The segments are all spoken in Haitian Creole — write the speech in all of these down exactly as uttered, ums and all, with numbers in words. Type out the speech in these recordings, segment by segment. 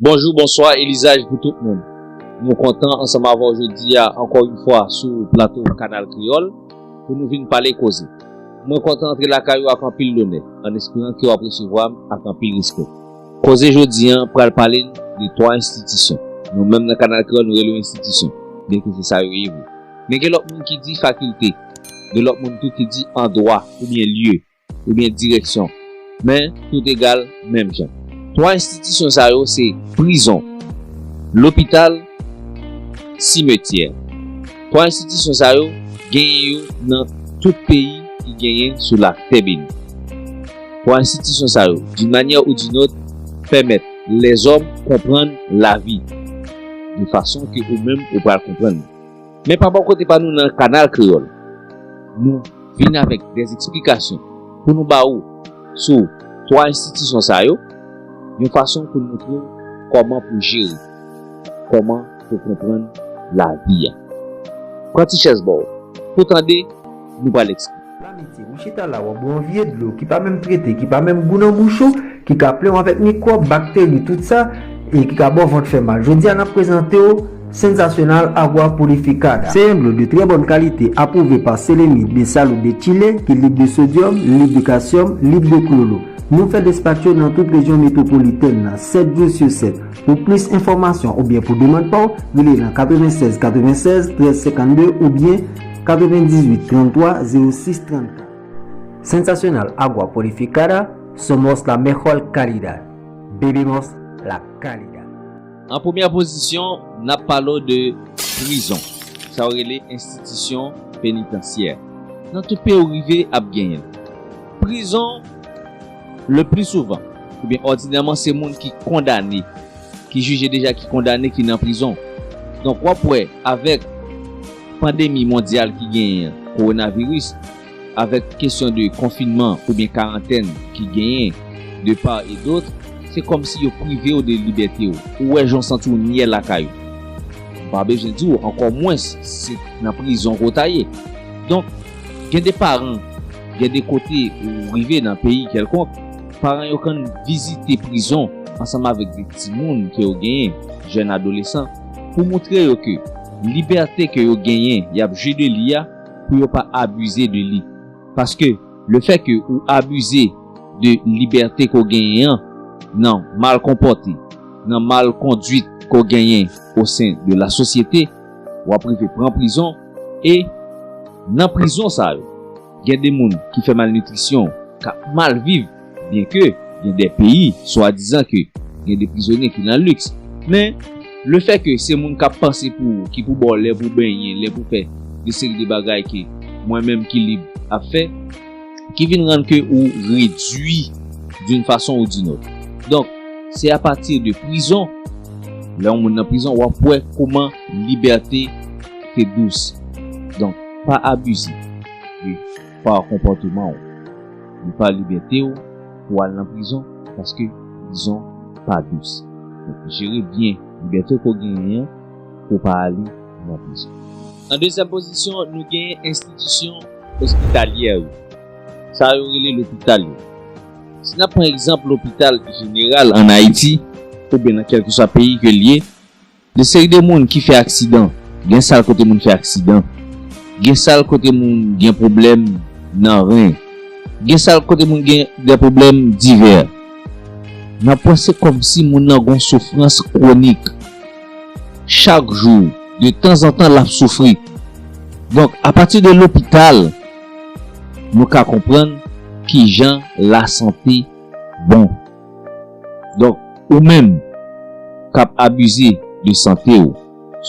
Bonjou, bonswa e lizaj pou tout moun. Nou kontan ansanm avè w jodi a ankò yon fwa sou plato Kanal Kreyòl pou nou vin pale koze. Mwen kontan antre lakay ou ak anpil lonè, an esperan ke w ap resevwa m ak anpil respè. Koze jodi a pral pale n de twa enstitisyon. Nou menm nan Kanal Kreyòl, nou rele yo enstitisyon, byenke se sa yo ye vre. Men gen lòt moun ki di fakilte, gen lòt moun tou ki di andwa oubyen lye, oubyen direksyon. Men, tout egal, menm jan. Twa enstitisyon sa yo se prizon, lopital, simetyè. Twa enstitisyon sa yo, genyen yo nan tout peyi ki genyen sou latè beni. Twa enstitisyon sa yo, d'une manière ou d'une autre, pèmèt lèzòm konprann lavi de fason ke ou menm ou pral konprann li. Men pa bò kote pa nou nan Kanal Kreyòl, nou vin avèk dè eksplikasyon pou nou ba ou sou twa enstitisyon sa yo, yon fason pou n montre w kòman pou jere, kòman pou konprann lavi a. Pran ti chèz ba w, pou tande, nou pral eksplike. Lamitye, ou chita la, w ap bwè yon vye dlo ki pa menm trete, ki pa menm gou nan bouch ou, ki ka plen w avèk mikwòb, bakteri, tout sa, e ki ka ba w vant fè mal. Jodi a, n ap prezante w Sensacional Agua Purificada. Se yon dlo de trè bòn kalite, apwouve pa Selenit de Salud de Chile, ki lib de sodyòm, lib de kalsyòm, lib de klolo. Nou fè despach yo nan tout rejyon metwopolitèn nan, sèt jou sou sèt. Pou plis enfòmasyon oubyen pou demann pa w, rele nan katrevensèz katrevensèz trèz senkannde oubyen katrevendizwit tranntwa zewo sis trannkat. Sensacional Agua Purificada, somos la mejor calidad. Bebemos la calidad. An premyè pozisyon, n ap pale w de prizon. Sa yo rele enstitisyon penitansyè. Nan tout peyi w rive ap genyen l. Prizon, le pli souvan, oubyen òdinèman, se moun ki kondane, ki jije deja, ki kondane, ki nan prizon. Donk, w ap wè, avèk pandemi mondyal ki genyen an, kowonaviris, avèk kesyon de konfinman oubyen karantèn ki genyen de part et d'autre, se kòmsi yo prive w de libète w. Ou wè jan w santi w nyè lakay ou. M pa bezwen di w, ankò mwens, se nan prizon ke w ta ye. Donk, gen de paran, gen de kote ou rive nan peyi kèlkonk, paran yo konn vizite prizon ansanm avèk de timoun ke yo genyen, jèn adolesan, pou montre yo ke libète ke yo genyen, y ap jwi de li a, pou yo pa abize de li. Paske lefètke ou abize de libète ke w genyen an nan mal konpòte, nan mal kondwit ke w genyen o sen de la sosyete, w ap rive pran prizon, e nan prizon sa yo, gen de moun ki fè malnitrisyon, k ap mal viv, byenke gen de peyi, swadizan ke gen de prizonye ki nan liks. Men, lefètke se moun k ap panse pou ou, ki pou ba w lè pou benyen, lè pou fè de seri de bagay ke mwen menm ki lib ap fè, ki vin rann ke ou redui d'une façon ou d'une autre. Donk, se apati de prizon, lè yon moun nan prizon, w ap wè kòman libète te dous. Donk, pa abize de pa konpòteman w, de pa libète w pou w al nan prizon, paske prizon pa dous. Donk, jere byen libète ke w genyen an pou w pa ale nan prizon. An dezyèm pozisyon, nou genyen enstitisyon ospitalyè yo. Sa yo rele lopital yo. Si n ap pran egzanp lopital jeneral ann Ayiti, oubyen nan kèlkeswa peyi ke l ye, de seri de moun ki fè aksidan, gen sal kote moun fè aksidan, gen sal kote moun gen pwoblèm nan ren, gen sal kote moun gen de pwoblèm divè. N ap wè se kòmsi moun nan gon soufrans kwonik. Chak jou, de tanzantan, l ap soufri. Donk, apati de lopital, nou ka konprann kijan lasante bon. Donk, ou menm k ap abize de sante w,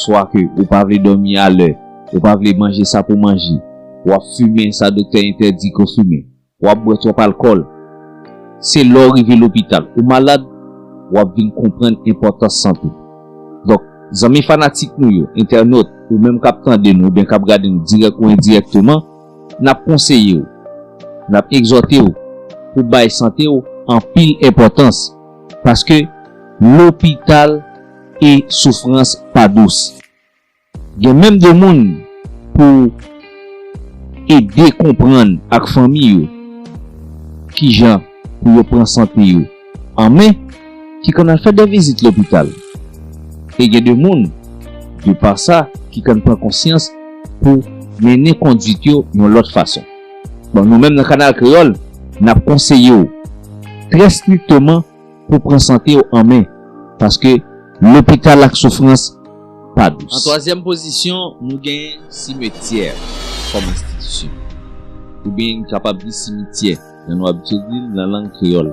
swa ke ou pa vle dòmi alè, ou pa vle manje sa pou manje, w ap fimen sa doktè entèdi ke w fimen, w ap bwè twòp alkòl, se lè w rive lopital, ou malad, w ap vin konprann enpòtans sante. Donk, zanmi fanatik nou yo, entènot, ou menm k ap tande nou oubyen k ap gade nou dirèk ou endirèkteman, n ap konseye w, n ap egzòte w pou bay sante w anpil enpòtans, paske lopital e soufrans pa dous. Gen menm de moun pou ede konprann ak fanmi yo kijan pou yo pran sante yo an men, ki konn al fè de vizit lopital. E gen de moun, de pa sa, ki konn pran konsyans pou mennen kondwit yo yon lòt fason. Bon, nou menm nan Kanal Kreyòl, n ap konseye w trè strikteman pou pran sante w an men, paske lopital ak soufrans pa dous. An twazyèm pozisyon, nou gen simetyè kòm enstitisyon. Oubyen n kapab di simityè, jan nou abitye di l nan lang kreyòl.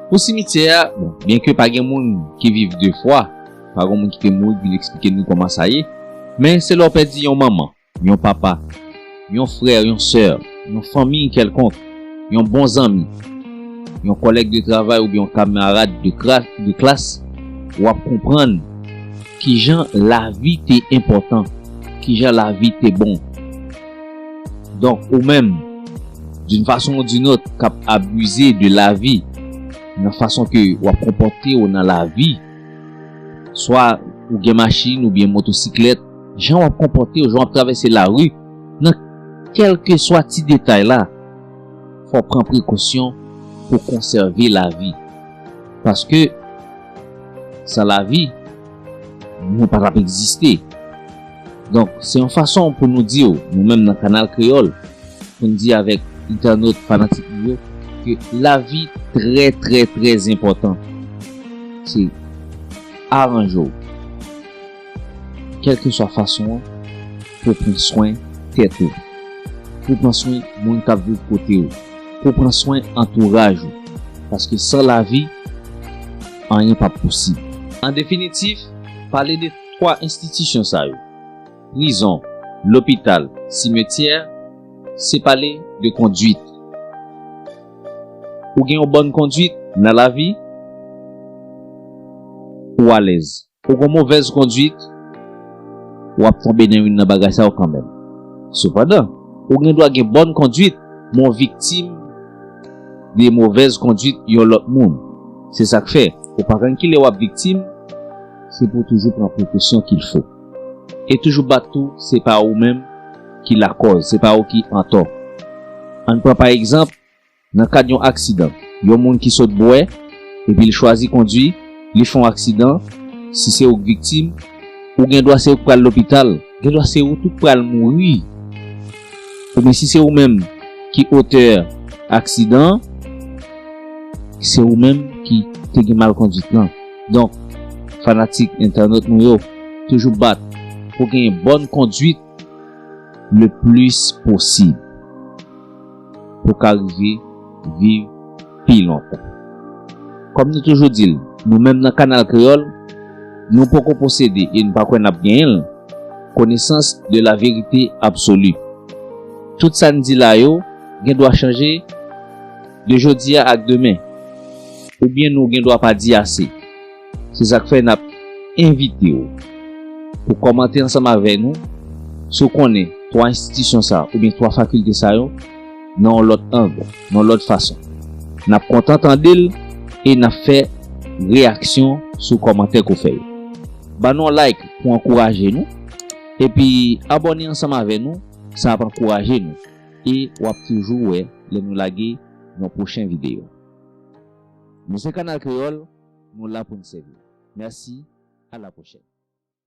Pou simityè a, bon, byenke pa gen moun ki viv de fwa, pa gen moun ki te mouri ki vin eksplike nou kòman sa ye, men se lè w pèdi yon manman, yon papa, yon frè, yon sè, yon fanmi kèlkonk, yon bon zanmi, yon kòlèg de travay oubyen yon kamarad de kra-, de klas, w ap konprann kijan lavi te enpòtan, kijan lavi te bon. Donk, ou menm, d'une façon ou d'une autre, k ap abize de lavi, nan fason ke w ap konpòte w nan lavi, swa ou gen machin oubyen motosiklèt, jan w ap konpòte w, jan w ap travèse lari, nan kèlkeswa ti detay la, fò w pran prekosyon pou konsève lavi. Paske, san lavi, nou pa t ap egziste. Donk, se yon fason pou nou di w, nou menm nan Kanal Kreyòl, pou n di avèk entènot fanatik nou yo, ke lavi trè, trè, trè enpòtan. Se aranje w. Kèlkeswa fason an, pou pran swen tèt ou, pou pran swen moun k ap viv kote w, pou pran swen antouraj ou. Paske san lavi, anyen p ap posib. An definitif, pale de twa enstitisyon sa yo, prizon, lopital, simetyè, se pale de kondwit. Ou gen yon bòn kondwit nan lavi, ou alèz. Ou gen movèz kondwit, w ap tonbe nan youn nan bagay sa yo kanmenm. Sepandan, ou gen dwa gen bòn kondwit, men w viktim de movèz kondwit yon lòt moun. Se sa k fè, ou pa konn kilè w ap viktim, se pou w toujou pran prekosyon qu'il faut. E toujou bat tou, se pa ou menm ki lakòz, se pa ou ki antò. Ann pran pa egzanp, nan kad yon aksidan, yon moun ki sot bwè, epi l chwazi kondwi, li fè yon aksidan, si se ou k viktim, ou gen dwa se ou k pral lopital, gen dwa se ou tou k pral mouri. Oubyen si se ou menm ki otè aksidan an, se ou menm ki te gen malkondwit lan. Donk, fanatik entènot nou yo, toujou bat pou genyen bòn kondwit le plis posib pou w ka rive viv pi lontan. Kòm nou toujou di l, nou menm nan Kanal Kreyòl, nou poko posede e n pa kwè n ap genyen l, konesans de la verite absoli. Tout sa n di la yo gen dwa chanje de jodi a ak demen, oubyen nou gen dwa pa di ase. Se sa k fè n ap envite w pou kòmante ansanm avè nou si w konnen twa enstitisyon sa oubyen twa fakilte sa yo nan yon lòt ang, nan yon lòt fason. N ap kontan tande l e n ap fè reyaksyon sou kòmantè ke w fè yo. Ban nou yon like pou ankouraje nou, epi abòne ansanm avè nou, sa ap ankouraje nou. E w ap toujou wè lè nou lage yon pwochen videyo. Nou se Kanal Kreyòl, nou la pou n sèvi w. Mèsi, a la pwochèn.